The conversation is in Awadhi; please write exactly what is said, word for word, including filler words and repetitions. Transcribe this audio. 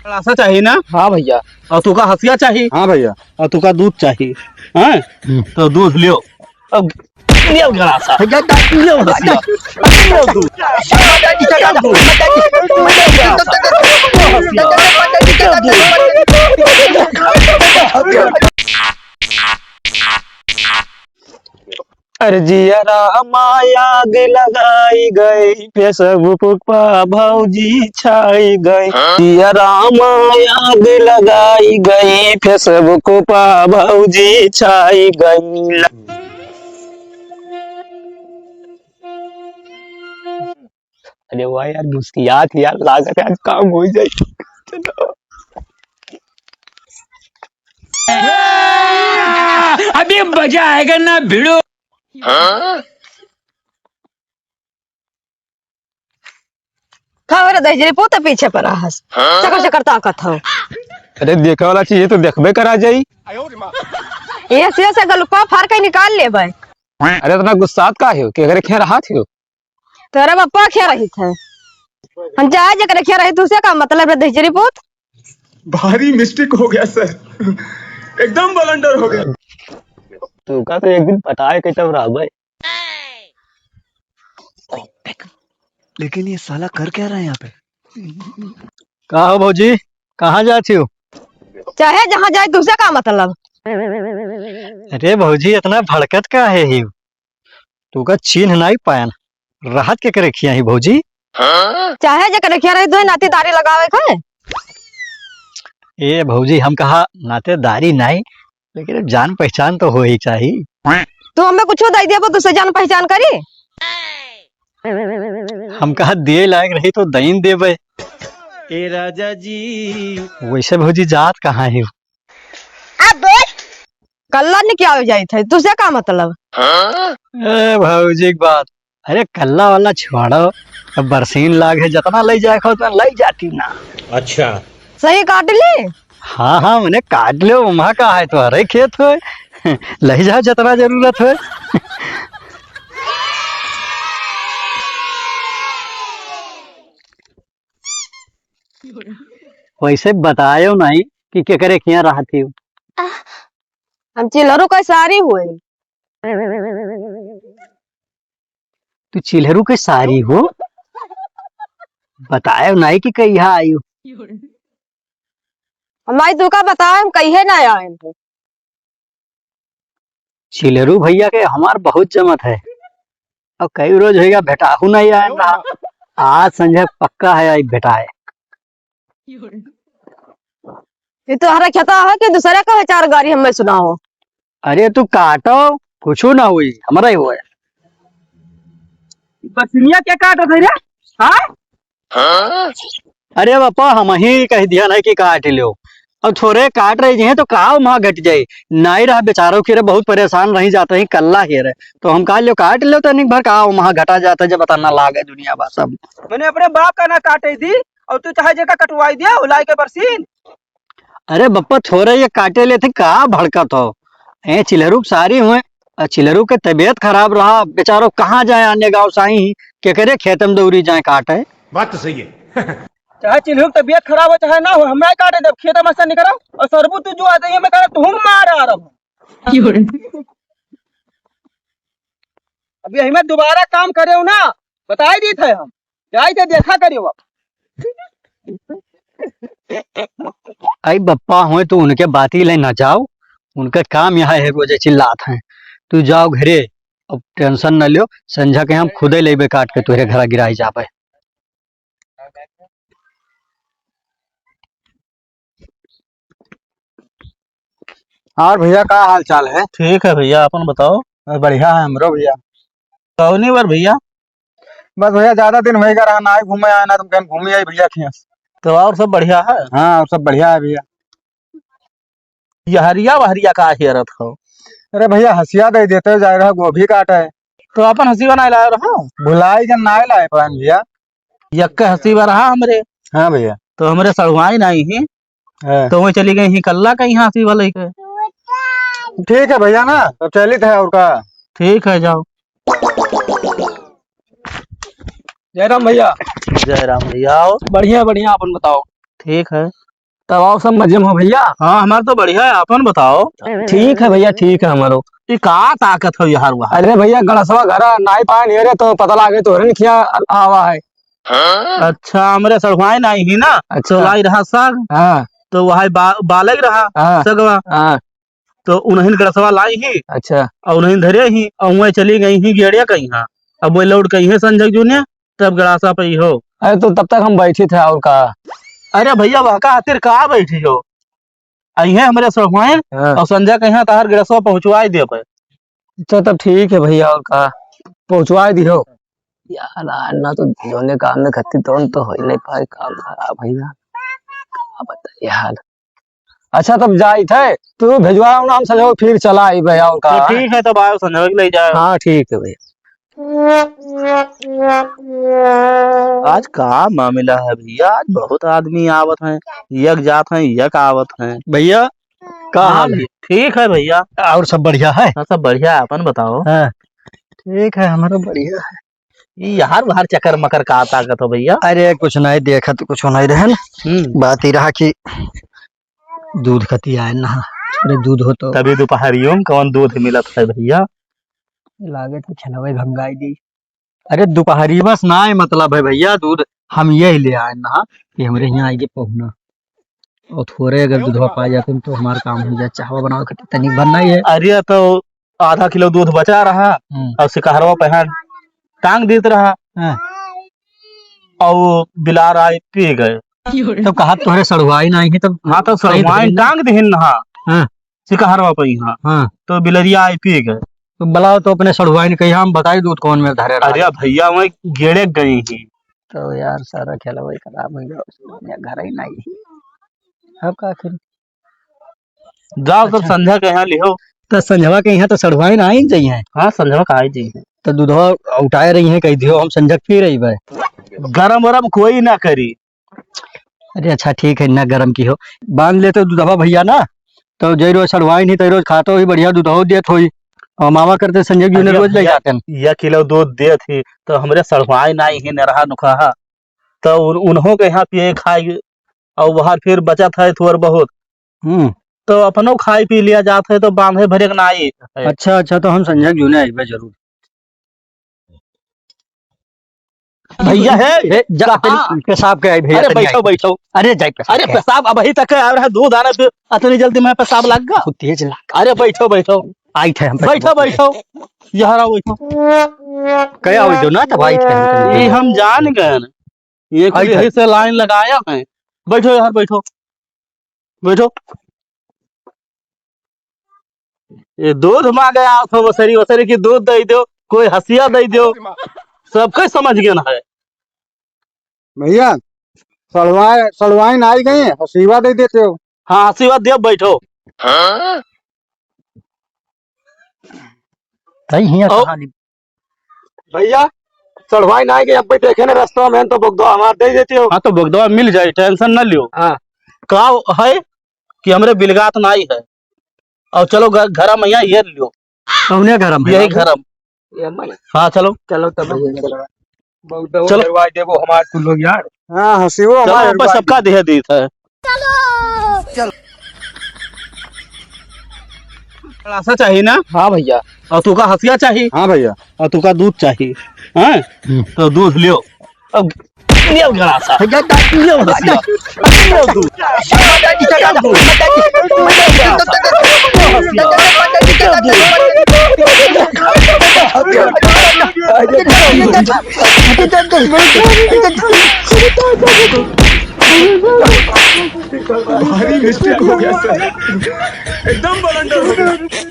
गलासा चाही ना? हाँ भइया। अउर तुका हसिया चाही? हाँ भइया। अउर तुका दूध चाही? हाँ? हम्म। तो दूध लियो। अब लियो गलासा। भइया, लियो हसिया। लियो दूध। लियो दूध। अरे जिया रामा आग लगाई गई, Facebook पा भौजी छाई गई। जिया रामा आग लगाई गई, Facebook पा भौजी छाई गई। अरे वाह यार, मुस्कियात यार, लागत है आज काम हो जाए। चलो। अभी मजा आएगा ना भिड़ो। का हो रे दहिजरी पूत पीछे परा हस? चकर चकर ताकत हो। अरे देखे वाला चीज है तो देखबे करा जाई। ये से से गलुपा फार के निकाल लेबै। अरे इतना गुस्सात का हो? केकरे खें रहा थियो? तोरा बप्पा खें रही थे। हम चाहे जेकरे खें रही, तुसे का मतलब रे दहिजरी पूत? भारी मिस्टेक हो गया सर, एकदम बलंडर हो गया। तुका तो एक दिन पटाए के तब रहबै। लेकिन ये साला कर क्या रहा है यहाँ पे? का हो भौजी, कहाँ जात हो? चाहे जहाँ जाए, तुसे का मतलब? अरे भौजी, इतना भड़कत का है ही? तुका चीन्ह नाई पायन, रहत केकरे खिया ही भौजी? चाहे जेकरे खिया रही, तोहे नातेदारी लगावे के है। ए भौजी, हम कहा नातेदारी नाई, लेकिन जान पहचान तो हो ही चाही। तू हमें कुछ दे देबो, तुसे जान पहचान करी? हम कहा दिए लायक रही तो दईन देबे। ए राजा जी। वैसे भौजी जात कहाँ है? कल्ला ने क्या हो जाइत है, तुसे का मतलब? ए भौजी के बात, अरे कल्ला वाला छोड़ो, अब बरसीन लाग है, जतना लई जाए को उतना लई जाती ना। अच्छा। सही काट ली? हाँ, हाँ, मने काट लो, वहाँ का है तो हरे खेत होए, लई जाओ जतना जरूरत होए। वैसे बतायो नहीं कि केकरे खिया रहत ही। हम चिल्हरू के सारी हुए। तू चिल्हरू के सारी हो? बतायो नहीं कि कहिया आयु। हम आई तू का बताए, हम कहिए ना आए। चिल्हरू भैया के हमार बहुत जमत है, और कई रोज होइगा भेटाहू नहीं आए रहा। आज संझा पक्का है आई भेटाए। ये तोहरा खेता है कि दूसरे का है? चार गारी हमें सुनाओ। अरे तू काटो, कुछ ना हुई, हमरा ही हुआ। बरसिनिया के काटत है रे? हाँ? अरे बापा, हम ही कह दिया ना कि काट लो। अब थोरे काट रही हैं तो का वहाँ घट जाए? नाई रहा बेचारों के रे, बहुत परेशान रही जाते हैं, कल्ला ही रे। तो हम कहा लो काट लो, तनिक भर का वहाँ घटा जाता है, जब पता ना लागे दुनिया बा सब। मैंने अपने बाप का ना काटे दी, और तू चाहे जेका कटवाई दिया, उलाई के बरसीन। अरे बप्पा, थोरे ये काटे लेते, का भड़कत हो? ए, चिल्हरू के सारी हुए, आ चिल्हरू के तबीयत खराब रहा, बेचारो कहाँ जाए, अन्य गाँव से आई ही, केकरे खेत में दौरी जाए काटे। बात तो सही है। चाहे चिल्हरू के तबीयत खराब हो, चाहे ना हो, हम नहीं काटे देब, खेत में से निकलो, और सरबू तू जो आ जाइए, मैं कह रहा, तू मार आ रहा हूँ। अब यही में दोबारा काम करे हो ना, बताई दी थे हम, जाई थे देखा करियो अब। आई बप्पा होए तो उनके बाती ले ना जाओ, उनका काम यहाँ है रोजे चिल्लात हैं। तू जाओ घरे, अब टेंशन न लियो, संझा के हम खुदे लेबे काट के तोहरे घरा गिराई जाबे। और भैया का हाल चाल है? ठीक है भैया, अपन बताओ। बस बढ़िया है हमरो भैया। कौनी बार भैया? बस भैया, ज्यादा दिन होएगा रहा ना घूमे आए ना, तुम कहीं घूमे आई भैया खिया। तो और सब बढ़िया है? हाँ, और सब बढ़िया है भैया। ये हरिया वहरिया का हेरत हो? अरे भैया, हसिया दे देते हो, जाए रहा गोभी काटे। तो अपन हसिया बनाए लाए रहो? भुलाई जन ना लाए पान भैया। यक्के हसिया रहा हमरे। हाँ भैया। तो हमरे सड़वाई नहीं ही। हाँ। तो वहीं चली गई ही कल्ला का यहाँ हसिया लेके। ठीक है भैया ना, तो चलित है और का। ठीक है, जाओ। जय राम भैया। जय राम भैया, आओ। बढ़िया, बढ़िया, अपन बताओ। ठीक है। तब आओ, सब मजे में हो भइया? हाँ, हमार तो बढ़िया है, आपन बताओ। ठीक है भइया, ठीक है हमारो। ई का ताकत हो यार वहाँ? अरे भइया, गड़सवा घरा नाई पाए नहीं रे, तो पता लागे तोहरे खिया आवा है। अच्छा, हमरे सड़वाइन आई ही ना, अच्छा। तो लाई रहा साग, हाँ। तो वहाँ बा-, बालक रहा, हाँ। सगवा। हाँ। तो उन्हीं गड़सवा लाई ही। अच्छा। और उन्हीं धरे ही, और वहीं चली गई ही गेड़िया कहीं हाँ। अब वही लौट गई है संजय जूनिया, तब गड़ासा पे ही हो। अरे तो तब तक हम बैठे थे और का। अरे भइया, वह का खातिर का बैठी हो? अइहे हमरे सड़वाइन हाँ। और संजय कहीं तहार गड़सवा पहुँचवाई देबे। अच्छा, तब ठीक है भइया, और का, पहुँचवाई दिहो। यार, आज ना तो जोने काम में खत्ती तोन तो हो ही नहीं पाए, काम खराब है यार, का बताइए हाल। अच्छा, तब जाइत है, तू भेजवाओ ना, हम संजय फिर चला आई भइया, और का। तो ठीक है, तब आओ संजय के ले जाओ। हाँ, ठीक है भइया। आज का मामला है भइया, आज बहुत आदमी आवत हैं, यक जात हैं, यक आवत हैं। भइया, का हाँ, हाल है? ठीक है भइया। और सब बढ़िया है? हाँ, सब बढ़िया है, अपन बताओ। हाँ, ठीक है, हमारा बढ़िया है। ई यार बाहर चक्कर मकर का ताकत हो भइया? अरे कुछ नहीं, देखत कुछ नहीं रहन। हम्म। बात ई रहा कि दूध कती आए ना, अरे दूध हो तो। तभी दोपहरियों में कौन दूध मिलत है भइया? लागे तो छनवे भंगाई दी। अरे दोपहरी बस ना आए, मतलब है भइया दूध हम यही ले आए ना कि हमरे यहाँ आएंगे पहुना। और थोड़े अगर दूधवा पा जाते तो हमार काम हो जाए, चाहवा बनावे खातिर तनिक भर नहीं है। अरे तो आधा किलो दूध बचा रहा हम्म। और सिकहरवा पे हाथ टांग देत रहा। हाँ। और वो बिलार आए पी गए। तो कहा तोहरे सड़ुआई नहीं है तब हाँ, तो सही सड़ुआई धरी ना। टांग दिहिन ना। हाँ। सिकहरवा पे ही हाँ। हाँ। तो बिलरिया आए पी गए। तो बुलाओ तो अपने सड़ुआई ने कही हम बताई दूध कौन में धरे रहा। अरे भइया, वहीं गेड़े गई ही। तो यार, सारा खेलवा ही खराब हो गया, उसमें घर ही नहीं। अब का करी? जाओ, तब अच्छा। संझा के यहाँ लिहो। तो संझवा के यहाँ तो सड़ुआइन आई जाइए। हाँ, संझवा का आई जाइए। तो दूधवा उठाए रही है, कही दियो, हम संझा के पी रही बे। गरम वरम कोई ना करी। अरे अच्छा, ठीक है, ना गरम की हो, बांध लेते दूधवा भइया ना, तो जय रोज सड़ुआइन ही, तय रोज खातो ही, बढ़िया दूधवा देत होई। और मामा करते संजय जी ने अरे रोज ले भइया, जाते हैं। यह किलो दूध देत ही, तो हमरे सड़ुआइन आई ही, नरहा नुखाहा। तो उन-, उन्हों के यहाँ पिए खाए, और वहाँ फिर बचत है थोड़ बहुत। हम्म। तो अपनो खाए पी लिया जात है, तो बांधे भरे के ना आई है। अच्छा, अच्छा, तो हम संजय जूने आइबे जरूर। भइया है, ए, जा, कहाँ? तनी पेशाब के आई भइया, अरे तनी बैठो, आई। बैठो। अरे जाई पेशाब अरे के। पेशाब अबही तक आ रहा है, दूध आने पे अतनी जल्दी में पेशाब लग गया। बहुत तेज लग। अरे बैठो, बैठो। आई थे हम बैठो, पेशाब। बैठो। यहाँ रहो, बैठो। कहे आओ जो ना, तब आई थे हम। ये हम जान गए न। ये कुल आई थे। यही से लाइन लगाया है। बैठो यार, बैठो। बैठो। ये दूध मांगे आओ तो वसरी, वसरी की दूध दे दो, कोई हसिया दे दो, सबके समझ गया ना है। भइया, सड़वाए, सड़वाइन आई गई, हसीवा दे देते हो। हाँ, हसीवा दे, बैठो। तई हियाँ ओ। कहाँ ली? भइया, सड़वाइन आई गई, अब देखे ना रस्ता में तो बोगदवा हमार दे देते हो। हाँ, तो बोगदवा मिल जाए, tension ना लियो। हाँ। का है कि हमरे बिलगात नाई है। और चलो घ-, घरा में यहाँ ये लियो। कौने घरा में? यही घरा में। ये मन। हाँ, चलो। चलो तब भइया, चलो। बहुत बहुत चलो। हरवाई देबो हमार कुल लोग यार। हाँ, हसीवो चलो, हमार ऊपर हरवाई सबका देबो। दे दीत है। चलो। चलो। गड़ासा चाहिए ना? हाँ भइया। और तुका हसिया चाहिए? हाँ भइया। और तुका दूध चाहिए? हाँ? हम्म। तो दूध लियो। अब लियो गड़ासा। भइया, दा- लियो हसिया। लियो दूध। भारी mistake हो गया सर, एकदम blunder हो गया।